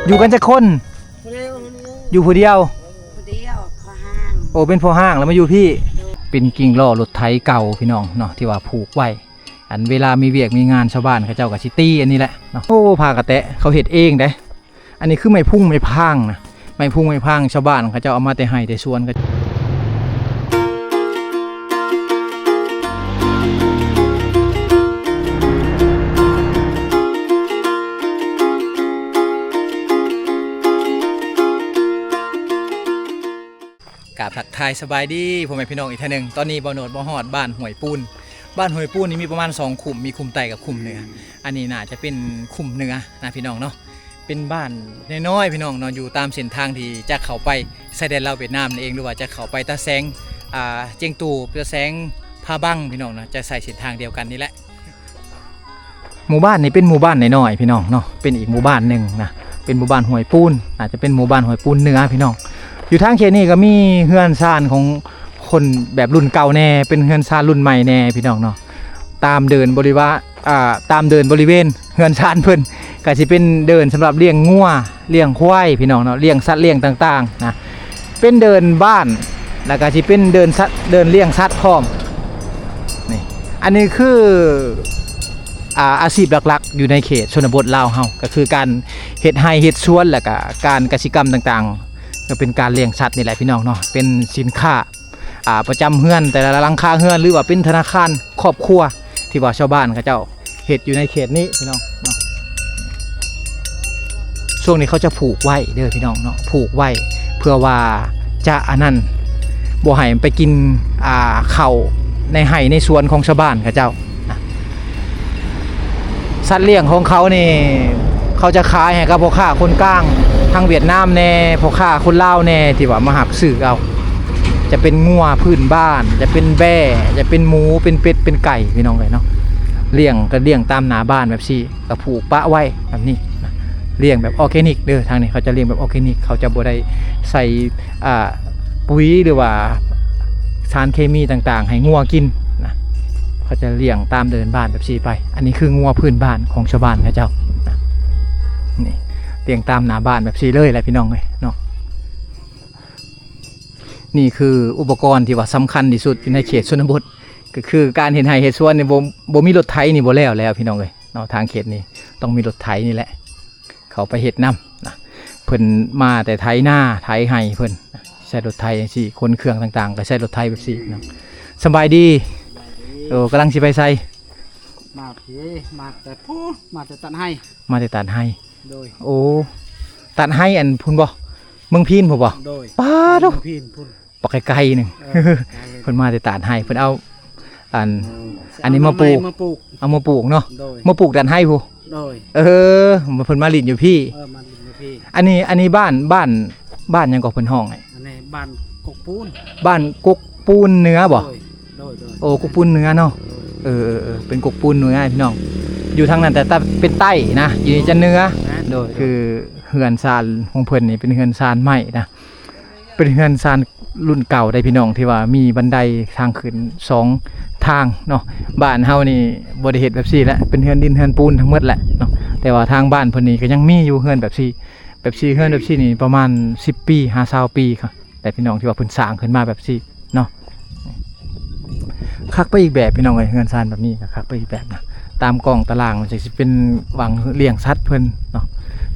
ຢູ່ກັນຈັກຄົນ? ຜູ້ດຽວ ຢູ່ຜູ້ດຽວ? ຜູ້ດຽວ ພໍ່ຮ້າງ. ໂອ້ ເປັນພໍ່ຮ້າງແລ້ວມາຢູ່ພີ້. ໂດຍ. ເປັນກິ່ງລໍ້ລົດໄຖເກົ່າພີ່ນ້ອງເນາະ ທີ່ວ່າຜູກໄວ້ ອັນເວລາມີວຽກມີງານຊາວບ້ານເຂົາເຈົ້າກໍຊິຕີອັນນີ້ແຫຼະເນາະ. ໂອ້ ຜ້າກະແຕະເຂົາເຮັດເອງເດ້. ອັນນີ້ຄືໄມ້ພຸງໄມ້ພາງນະ ໄມ້ພຸງໄມ້ພາງຊາວບ້ານເຂົາເຈົ້າເອົາມາແຕ່ໄຮ່ແຕ່ສວນ. ກາບທັກທາຍສະບາຍດີພໍ່ແມ່ພີ່ນ້ອງອີກເທື່ອໜຶ່ງ. ຕອນນີ້ບ່າວໂນດມາຮອດບ້ານຫ້ວຍປູນ. ບ້ານຫ້ວຍປູນນີ້ມີປະມານສອງຂຸມ ມີຂຸມໃຕ້ກັບຂຸມເໜືອ. ອັນນີ້ໜ້າຈະເປັນຂຸມເໜືອນະພີ່ນ້ອງເນາະ. ເປັນບ້ານນ້ອຍໆ ພີ່ນ້ອງເນາະ ຢູ່ຕາມເສັ້ນທາງທີ່ຈະເຂົ້າໄປຊາຍແດນລາວຫວຽດນາມນັ້ນເອງ ຫຼືວ່າຈະເຂົ້າໄປຕາແສງ ອ່າ ຈຽງຕູ ຕາແສງ ພາບັງ ພີ່ນ້ອງເນາະ ຈະໃຊ້ເສັ້ນທາງດຽວກັນນີ້ແຫຼະ. ໝູ່ບ້ານນີ້ເປັນໝູ່ບ້ານນ້ອຍໆ ພີ່ນ້ອງເນາະ ເປັນອີກໝູ່ບ້ານໜຶ່ງນະ ເປັນໝູ່ບ້ານຫ້ວຍປູນ ອາດຈະເປັນໝູ່ບ້ານຫ້ວຍປູນເໜືອ ພີ່ນ້ອງ. ຢູ່ທາງເຂດນີ້ກໍມີເຮືອນຊານຂອງຄົນແບບລຸ້ນເກົ່າແດ່ ເປັນເຮືອນຊານລຸ້ນໃໝ່ແດ່ ພີ່ນ້ອງເນາະ. ຕາມເດີ່ນບໍລິວາ ອ່າ ຕາມເດີ່ນບໍລິເວນເຮືອນຊານເພິ່ນ ກະຊິເປັນເດີ່ນສຳລັບລ້ຽງງົວ ລ້ຽງຄວາຍ ພີ່ນ້ອງເນາະ ລ້ຽງສັດລ້ຽງຕ່າງໆນະ. ເປັນເດີ່ນບ້ານ ແລ້ວກະຊິເປັນເດີ່ນສັດ ເດີ່ນລ້ຽງສັດພ້ອມ. ນີ້ ອັນນີ້ຄື ອ່າ ອາຊີບຫຼັກໆ ຢູ່ໃນເຂດຊົນນະບົດລາວເຮົາ ກະຄືການເຮັດໄຮ່ເຮັດສວນ ແລ້ວກະການກະສິກຳຕ່າງໆ ກໍເປັນການລ້ຽງສັດນີ້ແຫຼະ ພີ່ນ້ອງເນາະ. ເປັນສິນຄ້າ ອ່າ ປະຈຳເຮືອນ ແຕ່ລະຫຼັງຄາເຮືອນ ຫຼືວ່າເປັນທະນາຄານຄອບຄົວ ທີ່ວ່າຊາວບ້ານເຂົາເຈົ້າເຮັດຢູ່ໃນເຂດນີ້ ພີ່ນ້ອງເນາະ. ຊ່ວງນີ້ເຂົາຈະຜູກໄວ້ເດີພີ່ນ້ອງເນາະ ຜູກໄວ້ເພື່ອວ່າຈະອັນນັ້ນ ບໍ່ໃຫ້ມັນໄປກິນ ອ່າ ເຂົ້າໃນໄຮ່ໃນສວນຂອງຊາວບ້ານເຂົາເຈົ້ານະ. ສັດລ້ຽງຂອງເຂົານີ້ ເຂົາຈະຂາຍໃຫ້ກັບພໍ່ຄ້າຄົນກາງ ທັງຫວຽດນາມແດ່ ພໍ່ຄ້າຄົນລາວແດ່ ທີ່ວ່າມາຮັບຊື້ເອົາ. ຈະເປັນງົວພື້ນບ້ານ ຈະເປັນແບ້ ຈະເປັນໝູ ເປັນເປັດ ເປັນໄກ່ ພີ່ນ້ອງເອີຍເນາະ. ລ້ຽງກໍລ້ຽງຕາມໜ້າບ້ານແບບຊີ້ ກໍຜູກປະໄວ້ແບບນີ້ນະ. ລ້ຽງແບບອອແກນິກເດີ ທາງນີ້ເຂົາຈະລ້ຽງແບບອອແກນິກ ເຂົາຈະບໍ່ໄດ້ໃສ່ ອ່າ ປຸ໋ຍ ຫຼືວ່າສານເຄມີຕ່າງໆ ໃຫ້ງົວກິນນະ. ເຂົາຈະລ້ຽງຕາມເດີ່ນບ້ານແບບຊີ້ໄປ. ອັນນີ້ຄືງົວພື້ນບ້ານຂອງຊາວບ້ານເຂົາເຈົ້ານະ. ນີ້ ລ້ຽງຕາມໜ້າບ້ານແບບຊີ້ເລີຍແຫຼະ ພີ່ນ້ອງເອີຍເນາະ. ນີ້ຄືອຸປະກອນທີ່ວ່າສຳຄັນທີ່ສຸດຢູ່ໃນເຂດຊົນນະບົດ ກໍຄືການເຮັດໄຮ່ເຮັດສວນນີ້ ບໍ່ ບໍ່ມີລົດໄຖນີ້ບໍ່ແລ້ວແລ້ວ ພີ່ນ້ອງເອີຍເນາະ. ທາງເຂດນີ້ຕ້ອງມີລົດໄຖນີ້ແຫຼະ ເຂົາໄປເຮັດນຳນະ. ເພິ່ນມາແຕ່ໄຖນາໄຖໄຮ່ເພິ່ນ ໃຊ້ລົດໄຖຈັ່ງຊີ້ ຂົນເຄື່ອງຕ່າງໆ ກໍໃຊ້ລົດໄຖແບບຊີ້ເນາະ. ສະບາຍດີ. ໂອ້ ກຳລັງຊິໄປໃສ? ມາພີ້ ມາແຕ່ພຸ້ນ ມາແຕ່ຕັດໄຮ່ ມາແຕ່ຕັດໄຮ່. ໂດຍ. ໂອ້ ຕັດໄຮ່ອັນພຸ້ນບໍ່? ເມືອງພີນພຸ້ນບໍ່? ໂດຍ. ປາດໂທ້ ເມືອງພີນພຸ້ນ ປາກໄກໆໜຶ່ງ. ເອີ ໄກ ເພິ່ນມາແຕ່ຕາດໄຮ່ ເພິ່ນເອົາອັນ ເອີ ອັນນີ້ມາປູກ ມາປູກ ເອົາມາປູກເນາະ. ໂດຍ. ມາປູກຕາດໄຮ່ພຸ້ນ. ໂດຍ. ເອີ ເພິ່ນມາຫຼິ້ນຢູ່ພີ້. ເອີ ມາຫຼິ້ນຢູ່ພີ້. ອັນນີ້ ອັນນີ້ບ້ານ ບ້ານ ບ້ານຫຍັງກໍເພິ່ນຮ້ອງ? ອັນນີ້ບ້ານກົກປູນ ບ້ານກົກປູນເໜືອບໍ່? ໂດຍ ໂດຍ ໂດຍ. ໂອ້ ກົກປູນເໜືອເນາະ. ໂດຍ. ເອີ ເອີ ເປັນກົກປູນເໜືອພີ່ນ້ອງ ຢູ່ທາງນັ້ນແຕ່ ແຕ່ເປັນໃຕ້ນະ ຢູ່ນີ້ຈະເໜືອ. ແມ່ນ. ໂດຍ. ຄືເຮືອນຊານຂອງເພິ່ນນີ້ເປັນເຮືອນຊານໄມ້ນະ ເປັນເຮືອນຊານລຸ້ນເກົ່າໄດ໋ພີ່ນ້ອງ ທີ່ວ່າມີບັນໄດທາງຂຶ້ນສອງທາງເນາະ. ບ້ານເຮົານີ້ບໍ່ໄດ້ເຮັດແບບຊີ້ແຫຼະ ເປັນເຮືອນດິນເຮືອນປູນທັງໝົດແຫຼະເນາະ. ແຕ່ວ່າທາງບ້ານເພິ່ນນີ້ກໍຍັງມີຢູ່ເຮືອນແບບຊີ້ ແບບຊີ້ ເຮືອນແບບຊີ້ນີ້ປະມານສິບປີຫາຊາວປີ ແຕ່ພີ່ນ້ອງທີ່ວ່າເພິ່ນສ້າງຂຶ້ນມາແບບຊີ້ເນາະ ຄັກໄປອີກແບບພີ່ນ້ອງເອີຍ. ເຮືອນຊານແບບນີ້ກໍຄັກໄປອີກແບບນະ. ຕາມກ້ອງຕາລາງມັນຈະຊິເປັນຫວ່າງລ້ຽງສັດເພິ່ນເນາະ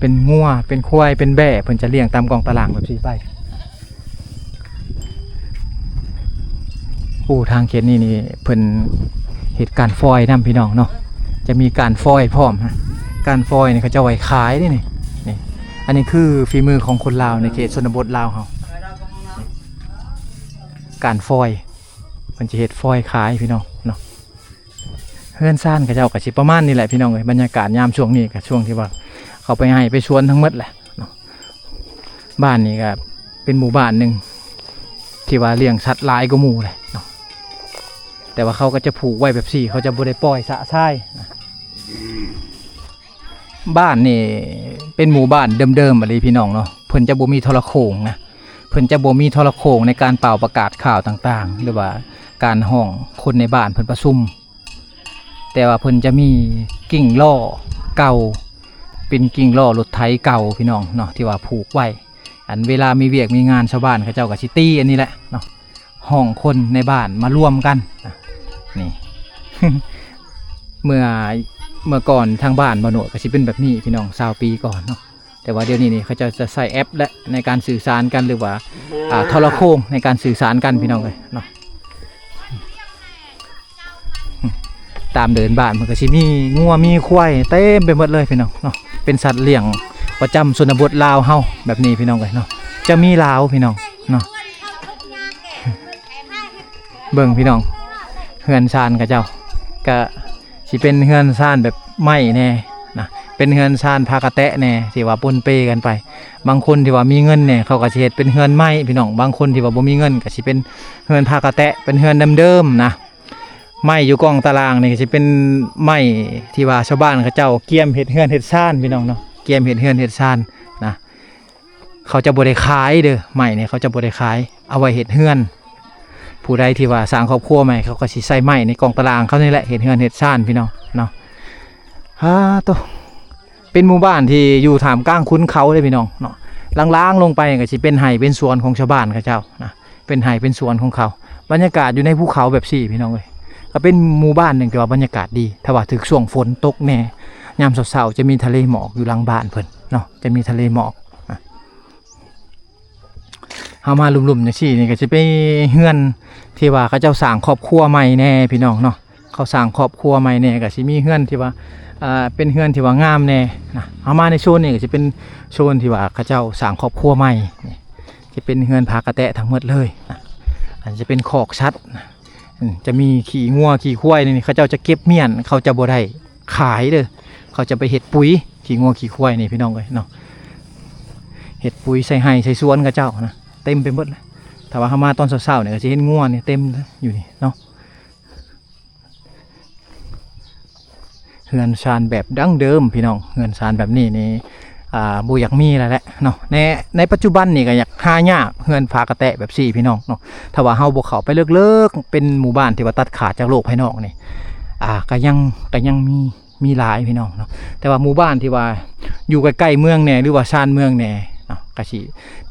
ເປັນງົວເປັນຄວາຍເປັນແບ້ ເພິ່ນຈະລ້ຽງຕາມກ້ອງຕາລາງແບບຊີ້ໄປ. ໂອ້ ທາງເຂດນີ້ນີ້ເພິ່ນເຮັດກ້ານຟອຍນຳພີ່ນ້ອງເນາະ ຈະມີກ້ານຟອຍພ້ອມ. ກ້ານຟອຍນີ້ເຂົາເຈົ້າໄວ້ຂາຍເດ້ນີ້ ນີ້ ອັນນີ້ຄືຝີມືຂອງຄົນລາວໃນເຂດຊົນນະບົດລາວເຮົາ. ກ້ານຟອຍ ເພິ່ນຈະເຮັດຟອຍຂາຍພີ່ນ້ອງເນາະ. ເຮືອນຊານເຂົາເຈົ້າກໍຊິປະມານນີ້ແຫຼະພີ່ນ້ອງເອີຍ. ບັນຍາກາດຍາມຊ່ວງນີ້ກໍຊ່ວງທີ່ວ່າເຂົາໄປໄຮ່ໄປສວນທັງໝົດແຫຼະເນາະ. ບ້ານນີ້ກໍເປັນໝູ່ບ້ານໜຶ່ງທີ່ວ່າລ້ຽງສັດຫຼາຍກວ່າໝູ່ແຫຼະເນາະ ແຕ່ວ່າເຂົາກໍຈະຜູກໄວ້ແບບຊີ້ ເຂົາຈະບໍ່ໄດ້ປ່ອຍຊະຊາຍນະ. ບ້ານນີ້ເປັນໝູ່ບ້ານເດີມໆ ອີ່ຫຼີພີ່ນ້ອງເນາະ ເພິ່ນຈະບໍ່ມີໂທລະໂຂ່ງນະ ເພິ່ນຈະບໍ່ມີໂທລະໂຂ່ງໃນການປ່າວປະກາດຂ່າວຕ່າງໆ ຫຼືວ່າການຮ້ອງຄົນໃນບ້ານເພິ່ນປະຊຸມ ແຕ່ວ່າເພິ່ນຈະມີກິ່ງລໍ້ເກົ່າ ເປັນກິ່ງລໍ້ລົດໄຖເກົ່າພີ່ນ້ອງເນາະ ທີ່ວ່າຜູກໄວ້ ອັນເວລາມີວຽກມີງານ ຊາວບ້ານເຂົາເຈົ້າກໍຊິຕີອັນນີ້ແຫຼະເນາະ ຮ້ອງຄົນໃນບ້ານມາລວມກັນນະ. ນີ້ ເມື່ອ ເມື່ອກ່ອນທາງບ້ານບ່າວໂນດກໍຊິເປັນແບບນີ້ພີ່ນ້ອງ ຊາວປີກ່ອນເນາະ. ແຕ່ວ່າດຽວນີ້ນີ້ເຂົາເຈົ້າຈະໃຊ້ແອັບແຫຼະ ໃນການສື່ສານກັນ ຫຼືວ່າ ອ່າ ໂທລະໂຄ່ງໃນການສື່ສານກັນພີ່ນ້ອງເອີຍເນາະ. ຕາມເດີ່ນບ້ານມັນກໍຊິມີງົວມີຄວາຍເຕັມໄປໝົດເລີຍພີ່ນ້ອງເນາະ ເປັນສັດລ້ຽງປະຈຳຊົນນະບົດລາວເຮົາແບບນີ້ພີ່ນ້ອງເອີຍເນາະ. ຈະມີລາວພີ່ນ້ອງເນາະ ເບິ່ງພີ່ນ້ອງ ເຮືອນຊານເຂົາເຈົ້າກະຊິເປັນເຮືອນຊານແບບໄມ້ແດ່ນະ ເປັນເຮືອນຊານຜ້າກະແຕະແດ່ ທີ່ວ່າປົນເປກັນໄປ. ບາງຄົນທີ່ວ່າມີເງິນແດ່ ເຂົາກໍຊິເຮັດເປັນເຮືອນໄມ້ພີ່ນ້ອງ ບາງຄົນທີ່ວ່າບໍ່ມີເງິນກໍຊິເປັນເຮືອນຜ້າກະແຕະ ເປັນເຮືອນເດີມໆນະ. ໄມ້ຢູ່ກ້ອງຕາລາງນີ້ກໍຊິເປັນໄມ້ທີ່ວ່າຊາວບ້ານເຂົາເຈົ້າກຽມເຮັດເຮືອນເຮັດຊານພີ່ນ້ອງເນາະ ກຽມເຮັດເຮືອນເຮັດຊານນະ. ເຂົາຈະບໍ່ໄດ້ຂາຍເດີ ໄມ້ນີ້ເຂົາຈະບໍ່ໄດ້ຂາຍ ເອົາໄວ້ເຮັດເຮືອນ. ຜູ້ໃດທີ່ວ່າສ້າງຄອບຄົວໃໝ່ ເຂົາກໍຊິໃຊ້ໄມ້ໃນກ້ອງຕາລາງເຂົານີ້ແຫຼະ ເຮັດເຮືອນເຮັດຊານພີ່ນ້ອງເນາະ. ອາໂຕ ເປັນໝູ່ບ້ານທີ່ຢູ່ທ່າມກາງຂຸນເຂົາເດ້ພີ່ນ້ອງເນາະ. ລາງໆລົງໄປກໍຊິເປັນໄຮ່ເປັນສວນຂອງຊາວບ້ານເຂົາເຈົ້ານະ ເປັນໄຮ່ເປັນສວນຂອງເຂົາ. ບັນຍາກາດຢູ່ໃນພູເຂົາແບບຊີ້ພີ່ນ້ອງເອີຍ ກໍເປັນໝູ່ບ້ານໜຶ່ງທີ່ວ່າບັນຍາກາດດີ ຖ້າວ່າຖືກຊ່ວງຝົນຕົກແດ່ ຍາມເຊົ້າໆຈະມີທະເລໝອກຢູ່ຫຼັງບ້ານເພິ່ນເນາະ ຈະມີທະເລໝອກ. ເຮົາມາລຸ່ມໆຈັ່ງຊີ້ນີ້ກໍຊິເປັນເຮືອນທີ່ວ່າເຂົາເຈົ້າສ້າງຄອບຄົວໃໝ່ແດ່ພີ່ນ້ອງເນາະ ເຂົາສ້າງຄອບຄົວໃໝ່ແດ່ ກໍຊິມີເຮືອນທີ່ວ່າ ອ່າ ເປັນເຮືອນທີ່ວ່າງາມແດ່ນະ. ເຮົາມາໃນໂຊນນີ້ກໍຊິເປັນໂຊນທີ່ວ່າເຂົາເຈົ້າສ້າງຄອບຄົວໃໝ່ ນີ້ ຈະເປັນເຮືອນຜ້າກະແຕະທັງໝົດເລີຍນະ. ອັນຈະເປັນຄອກສັດນະ ອືມ ຈະມີຂີ້ງົວຂີ້ຄວາຍນີ້ ເຂົາເຈົ້າຈະເກັບມ້ຽນ ເຂົາຈະບໍ່ໄດ້ຂາຍເດີ ເຂົາຈະໄປເຮັດປຸ໋ຍ ຂີ້ງົວຂີ້ຄວາຍນີ້ພີ່ນ້ອງເອີຍເນາະ ເຮັດປຸ໋ຍໃສ່ໄຮ່ໃສ່ສວນເຂົາເຈົ້ານະ ເຕັມໄປໝົດເລີຍ. ຖ້າວ່າເຮົາມາຕອນເຊົ້າໆນີ້ ກໍຊິເຫັນງົວນີ້ເຕັມຢູ່ນີ້ເນາະ. ເຮືອນຊານແບບດັ້ງເດີມພີ່ນ້ອງ ເຮືອນຊານແບບນີ້ນີ້ ອ່າ ບໍ່ຢາກມີແລ້ວແຫຼະເນາະ. ໃນ ໃນປັດຈຸບັນນີ້ກໍຢາກຫາຍາກ ເຮືອນຜ້າກະແຕະແບບຊີ້ພີ່ນ້ອງເນາະ. ຖ້າວ່າເຮົາບໍ່ເຂົ້າໄປເລິກໆ ເປັນໝູ່ບ້ານທີ່ວ່າຕັດຂາດຈາກໂລກພາຍນອກນີ້ ອ່າ ກໍຍັງ ກໍຍັງມີ ມີຫຼາຍພີ່ນ້ອງເນາະ. ແຕ່ວ່າໝູ່ບ້ານທີ່ວ່າຢູ່ໃກ້ໆເມືອງແດ່ ຫຼືວ່າຊານເມືອງແດ່ເນາະ ກໍຊິ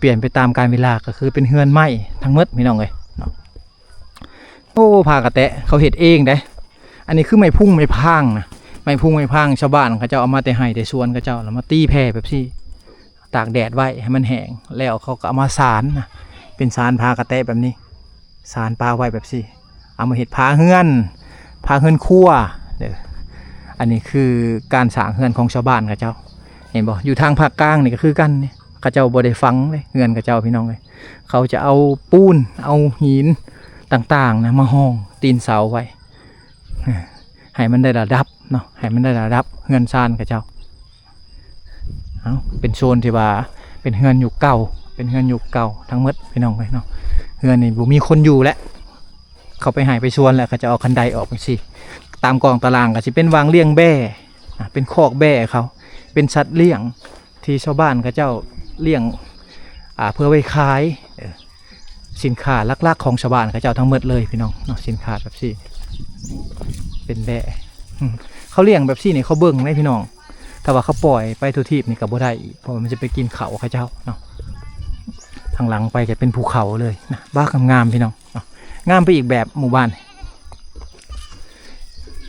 ປ່ຽນໄປຕາມການເວລາ ກໍຄືເປັນເຮືອນໄມ້ທັງໝົດພີ່ນ້ອງເອີຍເນາະ. ໂອ້ ຜ້າກະແຕະເຂົາເຮັດເອງເດ້. ອັນນີ້ຄືໄມ້ພຸງໄມ້ພາງນະ ໄມ້ພຸງໄມ້ພາງ ຊາວບ້ານເຂົາເຈົ້າເອົາມາແຕ່ໄຮ່ແຕ່ສວນເຂົາເຈົ້າ ແລ້ວມາຕີແຜ່ແບບຊີ້ ຕາກແດດໄວ້ໃຫ້ມັນແຫ້ງ ແລ້ວເຂົາກໍເອົາມາສານນະ ເປັນສານຜ້າກະແຕະແບບນີ້ ສານປະໄວ້ແບບຊີ້ ເອົາມາເຮັດຝາເຮືອນ ຝາເຮືອນຄົວເດີ. ອັນນີ້ຄືການສ້າງເຮືອນຂອງຊາວບ້ານເຂົາເຈົ້າ ເຫັນບໍ່? ຢູ່ທາງພາກກາງນີ້ກໍຄືກັນນີ້ ເຂົາເຈົ້າບໍ່ໄດ້ຝັງເດ້ ເຮືອນເຂົາເຈົ້າ ພີ່ນ້ອງເອີຍ. ເຂົາຈະເອົາປູນ ເອົາຫີນຕ່າງໆນະ ມາຮອງຕີນເສົາໄວ້ ໃຫ້ມັນໄດ້ລະດັບເນາະ ໃຫ້ມັນໄດ້ລະດັບເຮືອນຊານເຂົາເຈົ້າ. ເອົ້າ ເປັນໂຊນທີ່ວ່າເປັນເຮືອນຍຸກເກົ່າ ເປັນເຮືອນຍຸກເກົ່າທັງໝົດ ພີ່ນ້ອງເອີຍເນາະ. ເຮືອນນີ້ບໍ່ມີຄົນຢູ່ແລ້ວ ເຂົາໄປໄຮ່ໄປສວນແລ້ວ ເຂົາຈະເອົາຄັນໄດອອກຈັ່ງຊີ້. ຕາມກ້ອງຕາລາງກໍຊິເປັນວາງລ້ຽງແບ້ ອ່າ ເປັນຄອກແບ້ເຂົາ ເປັນສັດລ້ຽງ ທີ່ຊາວບ້ານເຂົາເຈົ້າລ້ຽງ ອ່າ ເພື່ອໄວ້ຂາຍ ເອີ ສິນຄ້າຫຼັກໆຂອງຊາວບ້ານເຂົາເຈົ້າທັງໝົດເລີຍ ພີ່ນ້ອງເນາະ. ສິນຄ້າແບບຊີ້ເປັນແບ້ ອືມ ເຂົາລ້ຽງແບບຊີ້ນີ້ ເຂົາເບິ່ງເດ້ ພີ່ນ້ອງ. ຖ້າວ່າເຂົາປ່ອຍໄປທົ່ວທີບນີ້ກໍບໍ່ໄດ້ອີກ ເພາະວ່າມັນຈະໄປກິນເຂົ້າເຂົາເຈົ້າເນາະ. ທາງຫຼັງໄປຈະເປັນພູເຂົາເລີຍນະ ບ້າງາມໆ ພີ່ນ້ອງເນາະ. ງາມໄປອີກແບບ ໝູ່ບ້ານ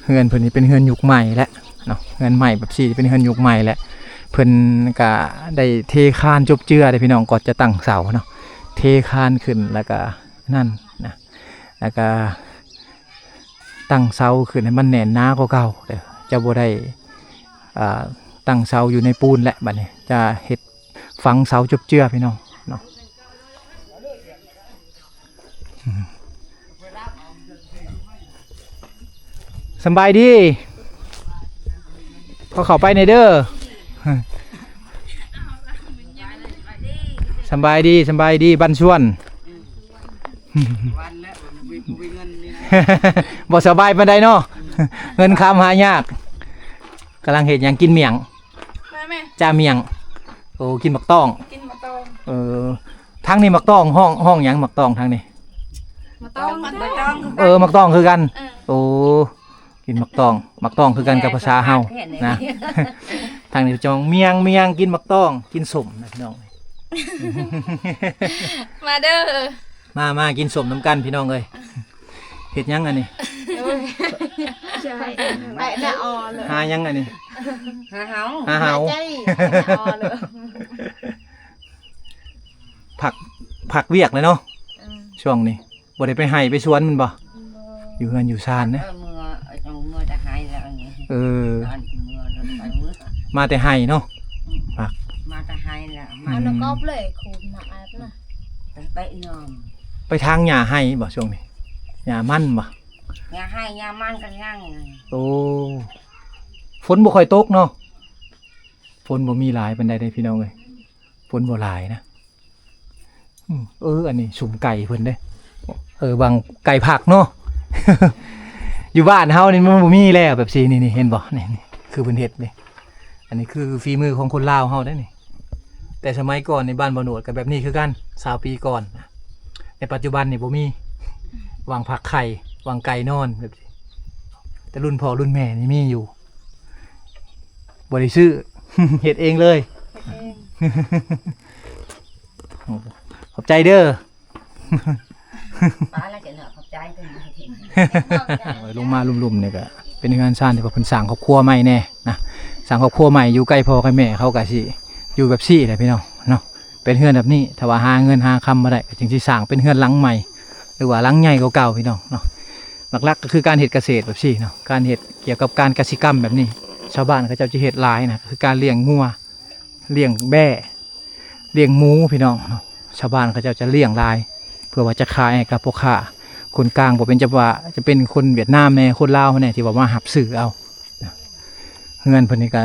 ເຮືອນເພິ່ນນີ້ເປັນເຮືອນຍຸກໃໝ່ແຫຼະເນາະ ເຮືອນໄມ້ແບບຊີ້ເປັນເຮືອນຍຸກໃໝ່ແຫຼະ. ເພິ່ນກະໄດ້ເທຄານຈົບເຈືອເດ້ ພີ່ນ້ອງ ກ່ອນຈະຕັ້ງເສົາເນາະ ເທຄານຂຶ້ນ ແລ້ວກະນັ້ນນະ ແລ້ວກະຕັ້ງເສົາຂຶ້ນໃຫ້ມັນແໜ້ນໜາກວ່າເກົ່າເດີ. ຈະບໍ່ໄດ້ ອ່າ ຕັ້ງເສົາຢູ່ໃນປູນແຫຼະ ບັດນີ້ຈະເຮັດ ຝັງເສົາຈົບເຈືອ ພີ່ນ້ອງເນາະ. ສຳບາຍດີ ຂໍເຂົ້າໄປແດ່ເດີ. ສຳບາຍດີ ສຳບາຍດີ ບ້ານສວນ. ບໍ່ສະບາຍປານໃດເນາະ ເງິນຄຳຫາຍາກ. ກຳລັງເຮັດຫຍັງ? ກິນໝ້ຽງ ແມ່ ຈ້າໝ້ຽງ. ໂອ້ ກິນໝາກຕ້ອງ ກິນໝາກຕ້ອງ. ເອີ ທາງນີ້ໝາກຕ້ອງ ຮ້ອງ ຮ້ອງຫຍັງ? ໝາກຕ້ອງທາງນີ້ ໝາກຕ້ອງ ໝາກຕ້ອງ. ເອີ ໝາກຕ້ອງຄືກັນ. ເອີ ໂອ້ ກິນໝາກຕ້ອງ ໝາກຕ້ອງຄືກັນກັບພາສາເຮົານະ. ທາງນີ້ຈອງມຽງ ມຽງ ກິນໝາກຕອງ ກິນສົ້ມນະພີ່ນ້ອງ. ມາເດີ ມາ ມາກິນສົ້ມນຳກັນພີ່ນ້ອງເອີຍ. ເຮັດຫຍັງອັນນີ້? ໄປໜ້າອໍເລີຍ ຫາຫຍັງອັນນີ້? ຫາເຫົາ ຫາເຫົາ ໃຈໜ້າອໍເລີຍ. ພັກ ພັກວຽກແລ້ວເນາະ ອືມ ຊ່ວງນີ້. ບໍ່ໄດ້ໄປໄຮ່ໄປສວນແມ່ນບໍ່? ບໍ່ ຢູ່ເຮືອນຢູ່ຊານເດ້. ເອີ ເມືອ ເອີ ເມືອແຕ່ໄຮ່ແລ້ວນີ້. ເອີ ບ້ານເມືອ ໄປເມືອ ມາແຕ່ໄຮ່ເນາະ. ອືມ ພັກ ມາແຕ່ໄຮ່ແລ້ວ ມາ ອືມ ນະກອບເລີຍ ຄູນມາອາບນະ ໄປເຕະນ້ຳ. ໄປຖາງຫຍ້າໄຮ່ບໍ່ຊ່ວງນີ້? ຫຍ້າມັນບໍ່? ຫຍ້າໄຮ່ຫຍ້າມັນກໍຍັງ. ໂອ້ ຝົນບໍ່ຄ່ອຍຕົກເນາະ ຝົນບໍ່ມີຫຼາຍປານໃດເດ້ພີ່ນ້ອງເອີຍ ຝົນບໍ່ຫຼາຍນະ. ອືມ ເອີ ອັນນີ້ຊຸມໄກ່ເພິ່ນເດ້. ເອີ ຫວ່າງໄກ່ພັກເນາະ ຢູ່ບ້ານເຮົານີ້ມັນບໍ່ມີແລ້ວແບບຊີ້ ນີ້ ນີ້ ເຫັນບໍ່? ນີ້ ນີ້ ຄືເພິ່ນເຮັດເດ້. ອັນນີ້ຄືຝີມືຂອງຄົນລາວເຮົາເດ້ນີ້. ແຕ່ສະໄໝກ່ອນໃນບ້ານບໍ່ໜວດກໍແບບນີ້ຄືກັນ ຊາວປີກ່ອນ. ໃນປັດຈຸບັນນີ້ບໍ່ມີ ຫວ່າງພັກໄຂ່ ຫວ່າງໄກ່ນອນແບບຊີ້. ແຕ່ລຸ້ນພໍ່ລຸ້ນແມ່ນີ້ມີຢູ່ ບໍ່ໄດ້ຊື້ ເຮັດເອງເລີຍ. ເຮັດເອງ. ໂອ້ ຂອບໃຈເດີ ປ້າລະຈະເນາະ ຂອບໃຈເດີ. ລົງມາລຸ່ມໆນີ້ກະເປັນເຮືອນຊານທີ່ວ່າເພິ່ນສ້າງຄອບຄົວໃໝ່ແດ່ນະ ສ້າງຄອບຄົວໃໝ່ ຢູ່ໃກ້ພໍ່ໃກ້ແມ່ ເຂົາກະຊິຢູ່ແບບຊີ້ແຫຼະພີ່ນ້ອງເນາະ. ເປັນເຮືອນແບບນີ້ ຖ້າວ່າຫາເງິນຫາຄຳມາໄດ້ ກໍຈຶ່ງຊິສ້າງເປັນເຮືອນຫຼັງໃໝ່ ຫຼືວ່າຫຼັງໃຫຍ່ກວ່າເກົ່າ ພີ່ນ້ອງເນາະ. ຫຼັກໆກໍຄືການເຮັດກະເສດແບບຊີ້ເນາະ ການເຮັດກ່ຽວກັບການກະສິກຳແບບນີ້ ຊາວບ້ານເຂົາເຈົ້າຈະເຮັດຫຼາຍນະ ກໍຄືການລ້ຽງງົວ ລ້ຽງແບ້ ລ້ຽງໝູ ພີ່ນ້ອງເນາະ. ຊາວບ້ານເຂົາເຈົ້າຈະລ້ຽງຫຼາຍ ເພື່ອວ່າຈະຂາຍໃຫ້ກັບພໍ່ຄ້າຄົນກາງ ບໍ່ເປັນຈະວ່າຈະເປັນຄົນຫວຽດນາມແດ່ ຄົນລາວແດ່ ທີ່ວ່າມາຮັບຊື້ເອົາ. ເຮືອນເພິ່ນນີ້ກະ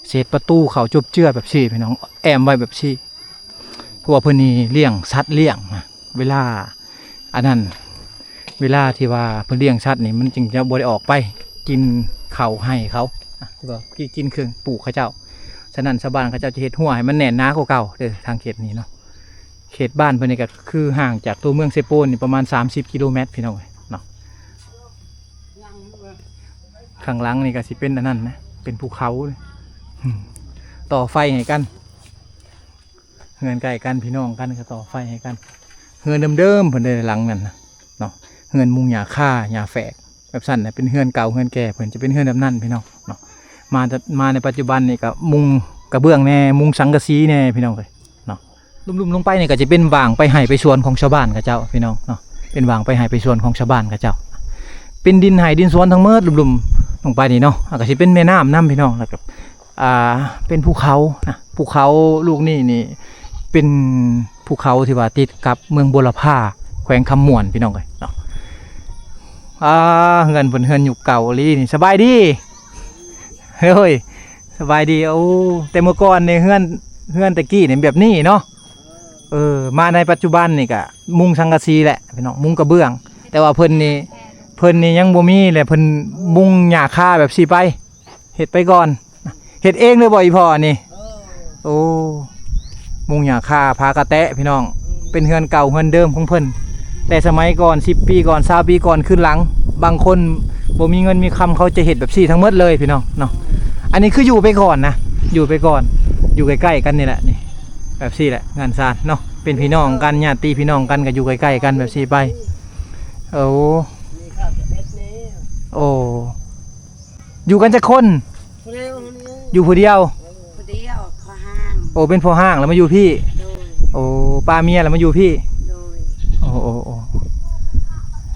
ເສດປະຕູເຂົ້າຈົບເຈື່ອແບບຊີ້ພີ່ນ້ອງ ແອ້ມໄວ້ແບບຊີ້ ເພາະວ່າເພິ່ນນີ້ລ້ຽງສັດລ້ຽງນະ. ເວລາອັນນັ້ນ ເວລາທີ່ວ່າເພິ່ນລ້ຽງສັດນີ້ ມັນຈຶ່ງຈະບໍ່ໄດ້ອອກໄປກິນເຂົ້າໄຮ່ເຂົານະ ຫຼືວ່າກິນເຄື່ອງປູກເຂົາເຈົ້າ. ສະນັ້ນຊາວບ້ານເຂົາເຈົ້າຈະເຮັດຮົ້ວໃຫ້ມັນແໜ້ນໜາກວ່າເກົ່າເດີ ທາງເຂດນີ້ເນາະ. ເຂດບ້ານເພິ່ນນີ້ກໍຄືຫ່າງຈາກຕົວເມືອງເຊໂປນນີ້ປະມານສາມສິບກິໂລແມັດ ພີ່ນ້ອງເອີຍເນາະ. ຂ້າງຫຼັງນີ້ກໍຊິເປັນອັນນັ້ນນະ ເປັນພູເຂົາ ອືມ ຕໍ່ໄຟໃຫ້ກັນ. ເຮືອນໃກ້ກັນ ພີ່ນ້ອງກັນກໍຕໍ່ໄຟໃຫ້ກັນ. ເຮືອນເດີມໆເພິ່ນເດ້ ຫຼັງນັ້ນນະເນາະ ເຮືອນມຸງຫຍ້າຄາຫຍ້າແຝກ ແບບຊັ້ນນະ ເປັນເຮືອນເກົ່າເຮືອນແກ່ເພິ່ນຈະເປັນເຮືອນແບບນັ້ນ ພີ່ນ້ອງເນາະ. ມາ ມາໃນປັດຈຸບັນນີ້ກໍມຸງກະເບື້ອງແດ່ ມຸງສັງກະສີແດ່ ພີ່ນ້ອງເອີຍເນາະ. ລຸ່ມໆລົງໄປນີ້ກໍຈະເປັນຫວ່າງໄປໄຮ່ໄປສວນຂອງຊາວບ້ານເຂົາເຈົ້າ ພີ່ນ້ອງເນາະ ເປັນຫວ່າງໄປໄຮ່ໄປສວນຂອງຊາວບ້ານເຂົາເຈົ້າ. ເປັນດິນໄຮ່ດິນສວນທັງໝົດ ລຸ່ມໆລົງໄປນີ້ເນາະ ແລ້ວກໍຊິເປັນແມ່ນ້ຳນຳ ພີ່ນ້ອງ ແລ້ວກໍ ອ່າ ເປັນພູເຂົານະ ພູເຂົາລູກນີ້ນີ້ເປັນພູເຂົາທີ່ວ່າຕິດກັບເມືອງບົວລະພາ ແຂວງຄຳມ່ວນ ພີ່ນ້ອງເອີຍເນາະ. ອ່າ ເຮືອນເພິ່ນເຮືອນຍຸກເກົ່າອີ່ຫຼີນີ້. ສະບາຍດີ ໂອ້ຍ ສະບາຍດີ. ໂອ້ ແຕ່ເມື່ອກ່ອນນີ້ເຮືອນ ເຮືອນແຕ່ກີ້ນີ້ແບບນີ້ເນາະ. ເອີ ມາໃນປັດຈຸບັນນີ້ກະມຸງສັງກະສີແຫຼະ ພີ່ນ້ອງ ມຸງກະເບື້ອງ ແຕ່ວ່າເພິ່ນນີ້ ເພິ່ນນີ້ຍັງບໍ່ມີແຫຼະ ເພິ່ນມຸງຫຍ້າຄາແບບຊີ້ໄປ ເຮັດໄປກ່ອນ. ເຮັດເອງເລີຍບໍ່ອີ່ພໍ່ອັນນີ້? ໂອ້ ມຸງຫຍ້າຄາ ຜ້າກະແຕະ ພີ່ນ້ອງ ເປັນເຮືອນເກົ່າເຮືອນເດີມຂອງເພິ່ນ ແຕ່ສະໄໝກ່ອນ ສິບປີກ່ອນ ຊາວປີກ່ອນ ຄືນຫຼັງ ບາງຄົນບໍ່ມີເງິນມີຄຳ ເຂົາຈະເຮັດແບບຊີ້ທັງໝົດເລີຍ ພີ່ນ້ອງເນາະ. ອັນນີ້ຄືຢູ່ໄປກ່ອນນະ ຢູ່ໄປກ່ອນ ຢູ່ໃກ້ໆກັນນີ້ແຫຼະ ນີ້ ແບບຊີ້ແຫຼະ ເຮືອນຊານເນາະ ເປັນພີ່ນ້ອງກັນ ຍາດຕິພີ່ນ້ອງກັນ ກໍຢູ່ໃກ້ໆກັນແບບຊີ້ໄປ. ໂອ້ ໂອ້ ຢູ່ກັນຈັກຄົນ? ຜູ້ດຽວ ຢູ່ຜູ້ດຽວ ຜູ້ດຽວ ພໍ່ຮ້າງ. ໂອ້ ເປັນພໍ່ຮ້າງແລ້ວມາຢູ່ພີ້? ໂດຍ. ໂອ້ ປາເມຍແລ້ວມາຢູ່ພີ້? ໂດຍ. ໂອ້ ໂອ້ ໂອ້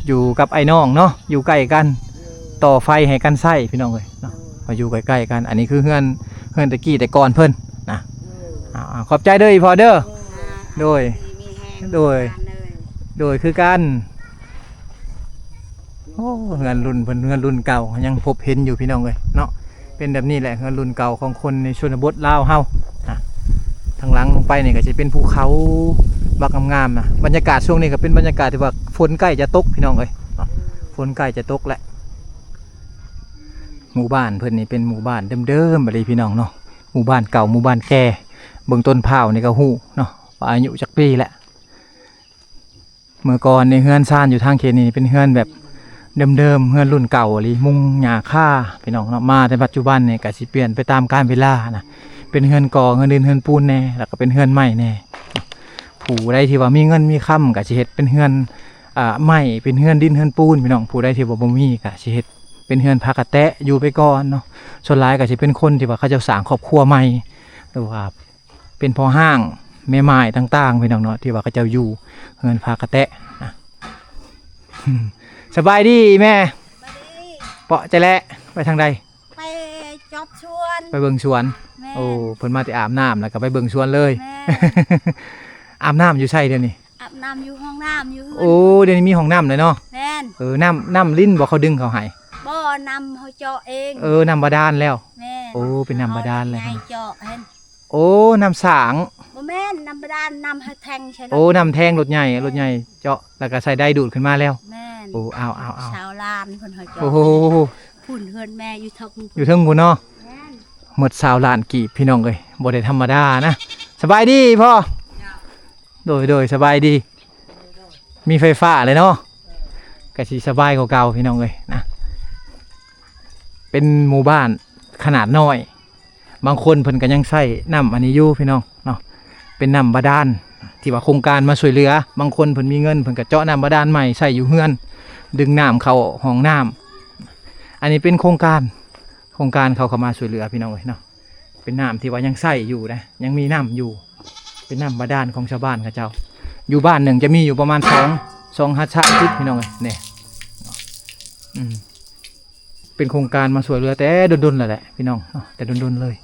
ຢູ່ກັບອ້າຍນ້ອງເນາະ ຢູ່ໃກ້ກັນ ໂດຍ ຕໍ່ໄຟໃຫ້ກັນໃຊ້ ພີ່ນ້ອງເອີຍເນາະ ໂດຍ ມາຢູ່ໃກ້ໆກັນ. ອັນນີ້ຄືເຮືອນ ເຮືອນແຕ່ກີ້ແຕ່ກ່ອນເພິ່ນນະ. ໂດຍ. ອ່າ ຂອບໃຈເດີອີ່ພໍ່ເດີ. ໂດຍ ໂດຍ ໂດຍ ຄືກັນ. ໂອ້ ເຮືອນລຸ້ນເພິ່ນ ເຮືອນລຸ້ນເກົ່າ ຍັງພົບເຫັນຢູ່ ພີ່ນ້ອງເອີຍເນາະ. ເປັນແບບນີ້ແຫຼະ ເຮືອນລຸ້ນເກົ່າຂອງຄົນໃນຊົນນະບົດລາວເຮົານະ. ທາງຫຼັງລົງໄປນີ້ກໍຊິເປັນພູເຂົາບັກງາມໆນະ. ບັນຍາກາດຊ່ວງນີ້ກໍເປັນບັນຍາກາດທີ່ວ່າຝົນໃກ້ຈະຕົກ ພີ່ນ້ອງເອີຍເນາະ ຝົນໃກ້ຈະຕົກແຫຼະ. ໝູ່ບ້ານເພິ່ນນີ້ເປັນໝູ່ບ້ານເດີມໆອີ່ຫຼີ ພີ່ນ້ອງເນາະ ໝູ່ບ້ານເກົ່າ ໝູ່ບ້ານແກ່. ເບິ່ງຕົ້ນພ້າວນີ້ກໍຮູ້ເນາະວ່າອາຍຸຈັກປີແຫຼະ. ເມື່ອກ່ອນນີ້ເຮືອນຊານຢູ່ທາງເຂດນີ້ເປັນເຮືອນແບບ ເດີມໆ ເຮືອນລຸ້ນເກົ່າອີ່ຫຼີ ມຸງຫຍ້າຄາ ພີ່ນ້ອງເນາະ. ມາແຕ່ປັດຈຸບັນນີ້ກະຊິປ່ຽນໄປຕາມການເວລານະ ເປັນເຮືອນກໍ່ ເຮືອນດິນ ເຮືອນປູນແດ່ ແລ້ວກະເປັນເຮືອນໄມ້ແດ່. ຜູ້ໃດທີ່ວ່າມີເງິນມີຄຳກະຊິເຮັດເປັນເຮືອນ ອ່າ ໄມ້ ເປັນເຮືອນດິນເຮືອນປູນ ພີ່ນ້ອງ. ຜູ້ໃດທີ່ວ່າບໍ່ມີກະຊິເຮັດເປັນເຮືອນພາກະແຕະຢູ່ໄປກ່ອນເນາະ. ສ່ວນຫຼາຍກະຊິເປັນຄົນທີ່ວ່າເຂົາເຈົ້າສ້າງຄອບຄົວໃໝ່ ຫຼືວ່າ ເປັນພໍ່ຮ້າງແມ່ໝ້າຍຕ່າງໆ ພີ່ນ້ອງເນາະ ທີ່ວ່າເຂົາເຈົ້າຢູ່ເຮືອນພາກະແຕະນະ. ສະບາຍດີແມ່. ສະບາຍດີ. ເປາະຈະແລະ ໄປທາງໃດ? ໄປຈອບສວນ ໄປເບິ່ງສວນ. ແມ່ນ. ໂອ້ ເພິ່ນມາແຕ່ອາບນ້ຳ ແລ້ວກໍໄປເບິ່ງສວນເລີຍ. ແມ່ນ. ອາບນ້ຳຢູ່ໃສດຽວນີ້? ອາບນ້ຳຢູ່ຫ້ອງນ້ຳຢູ່ເຮືອນ. ໂອ້ ດຽວນີ້ມີຫ້ອງນ້ຳແລ້ວເນາະ. ແມ່ນ. ເອີ ນ້ຳ ນ້ຳລິນບໍ່ ເຂົາດຶງເຂົ້າໃຫ້? ບໍ່ ນ້ຳເຮົາເຈາະເອງ. ເອີ ນ້ຳບາດານແລ້ວ. ແມ່ນ. ໂອ້ ເປັນນ້ຳບາດານແລ້ວ ເຮົາເຈາະຫັ້ນ. ໂອ້ ນ້ຳສາງ. ບໍ່ແມ່ນ ນ້ຳບາດານ ນ້ຳໃຫ້ແທງໃສ່ລົດ. ໂອ້ ນ້ຳແທງລົດໃຫຍ່. ແມ່ນ. ລົດໃຫຍ່ເຈາະ ແລ້ວກໍໃສ່ໄດດູດຂຶ້ນມາແລ້ວ. ແມ່ນ. ໂອ້ ເອົາ ເອົາ ເອົາ ຊາວລ້ານເພິ່ນເຮົາເຈາະ. ໂອ້ ພຸ້ນເຮືອນແມ່ຢູ່ເທິງ ຢູ່ເທິງພຸ້ນເນາະ. ແມ່ນ. ໝົດຊາວລ້ານກີບ ພີ່ນ້ອງເອີຍ ບໍ່ໄດ້ທຳມະດານະ. ສະບາຍດີພໍ່. ໂດຍ ໂດຍ ສະບາຍດີ. ມີໄຟຟ້າເລີຍເນາະ ກະຊິສະບາຍກວ່າເກົ່າ ພີ່ນ້ອງເອີຍນະ. ເປັນໝູ່ບ້ານຂະໜາດນ້ອຍ ບາງຄົນເພິ່ນກໍຍັງໃຊ້ນ້ຳອັນນີ້ຢູ່ ພີ່ນ້ອງເນາະ. ເປັນນ້ຳບາດານທີ່ວ່າໂຄງການມາຊ່ວຍເຫຼືອ. ບາງຄົນເພິ່ນມີເງິນ ເພິ່ນກໍເຈາະນ້ຳບາດານໃໝ່ໃຊ້ຢູ່ເຮືອນ ດຶງນ້ຳເຂົ້າຫ້ອງນ້ຳ. ອັນນີ້ເປັນໂຄງການ ໂຄງການເຂົາເຂົ້າມາຊ່ວຍເຫຼືອ ພີ່ນ້ອງເອີຍເນາະ. ເປັນນ້ຳທີ່ວ່າຍັງໃຊ້ຢູ່ນະ ຍັງມີນ້ຳຢູ່ ເປັນນ້ຳບາດານຂອງຊາວບ້ານເຂົາເຈົ້າ. ຢູ່ບ້ານໜຶ່ງຈະມີຢູ່ປະມານສອງ ສອງຫັດສາມສິບ ພີ່ນ້ອງເອີຍ ນີ້. ອືມ ເປັນໂຄງການມາຊ່ວຍເຫຼືອແຕ່ດົນໆ ແລ້ວແຫຼະ ພີ່ນ້ອງເນາະ ແຕ່ດົນໆ ເລີຍ.